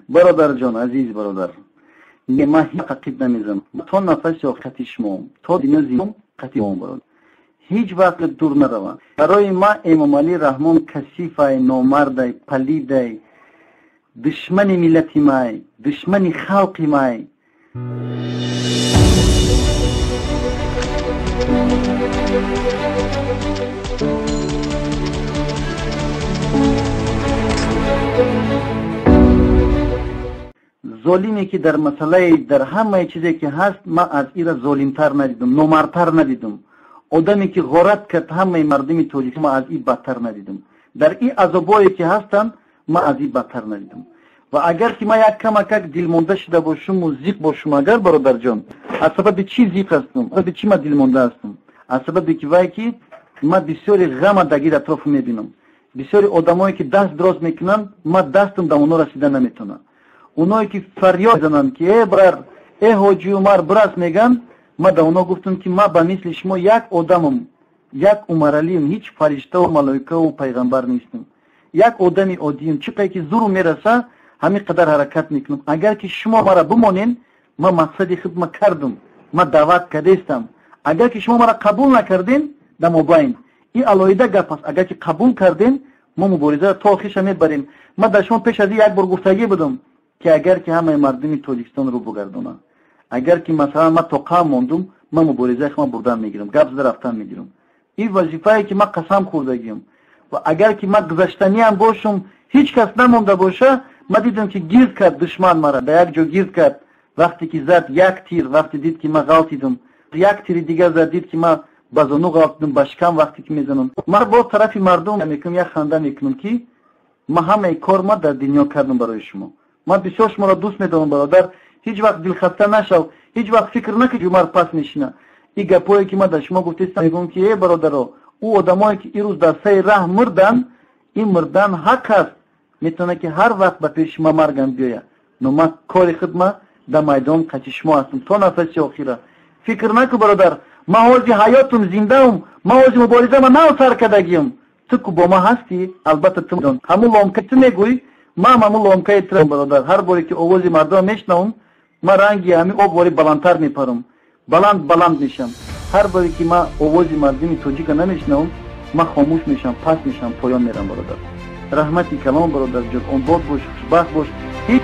Бародарҷон, азиз бародар, ман ҳеҷ қақиб намезанам. То нафаси охирати шумо, то дунё зиндам қати шумо, бародар. Ҳеҷ вақт дур наравам. Барои ман Эмомалӣ Раҳмон касифай, номардай, палидай, душмани миллати май, душмани халқи май. Золиме ки дар масъалаи дар ҳамаи чизе ки ҳаст, ман аз ира золимтар надидум, номардтар надидум. Одаме ки ғорат кард ҳамаи мардуми тоҷик, ман аз ин бадтар надидум. Дар ин азобое ки ҳастанд, ман аз ин бадтар надидум. Ва агар ки ман як камакак дилмонда шуда бошуму зиқ бошум, агар бародарҷон, аз сабаби чӣ зиқ ҳастум? Аз сабаби чӣ ман дилмонда ҳастум? Аз сабаби ки вай ки ман бисёри ғама дар гирд атрофу мебинам. Бисёри одамое ки даст дроз мекунанд, ман дастам ба онҳо расида наметавонам. Оное ки фарёд мезананд ки э барар, э ҳоҷи Умар бирас мегӯянд, ман ба онҳо гуфтам ки ман ба мисли шумо як одамам, як Умаралиам, ҳеҷ фариштаву малоикаву пайғамбар нестам. Як одами оддиам, чӣ қадр ки зуру мераса, ҳамин қадар ҳаракат мекунам. Агар ки шумо мара бимонен, ман мақсади худ ма кардам, ман даъват кардестам. Агар ки шумо мара қабул накарден, дар мобайн ин алоҳида гап аст. Агар ки қабул карден, мо муборизаро то охирша мебарем. Ман дар шумо пеш аз ин як бор гуфтагӣ будам ки агар ки ҳамаи мардуми Тоҷикистон рӯ бугардонанд, агар ки масалан ман тоқам мондум, ман муборизаи худам бурдан мегирам, гап зада рафтан мегирам. Ин вазифае ки ман қасам хӯрдагиам. Ва агар ки ман гузаштаниам бошум, ҳеҷ кас намонда боша, ман дидам ки гирд кард душман мара, дар як ҷо гирд кард. Вақте ки зад як тир, вақте дид ки ман ғалтидум, як тири дигар зад, дид ки ман ба зону ғалтидум, ба шикам вақте ки мезанам. Ман бо тарафи мардум мекунам, як ханда мекунам ки ман ҳамаи кор ма дар дунё кардам барои шумо. Ман бисёр шуморо дӯст медорам, бародар. Ҳеҷ вақт дилхаста нашав, ҳеҷ вақт фикр накун ки Умар пас мешина. Ин гапое ки ман дар шумо гуфтаистам, мегӯям ки э бародаро, ӯ одамое ки ирӯз дар сари раҳ мурданд, ин мурдан ҳақ аст. Метавонад ки ҳар вақт ба пеши ман маргам биёяд. Но ман кори худ ма дар майдон қати шумо ҳастам то нафаси охира. Фикр накун бародар, ман ҳози ҳаётум зиндаум, ман ҳози мубориза ма нав сар кардагиам. Ту ку бо ман ҳастӣ, албатта ту медон. Ҳамун ломка ту мегӯӣ, ман ҳамун ломкаи ту бародар. Ҳар боре ки овози мардум мешнавам, ман ранги ҳамин об вори баландтар мепарам, баланд баланд мешам. Ҳар боре ки ман овози мардуми тоҷика намешнавам, ман хомӯш мешам, паст мешам, поён мерам, бародар. Раҳмати калом, бародарҷон, обод бош, хушбахт бош. Ҳеҷ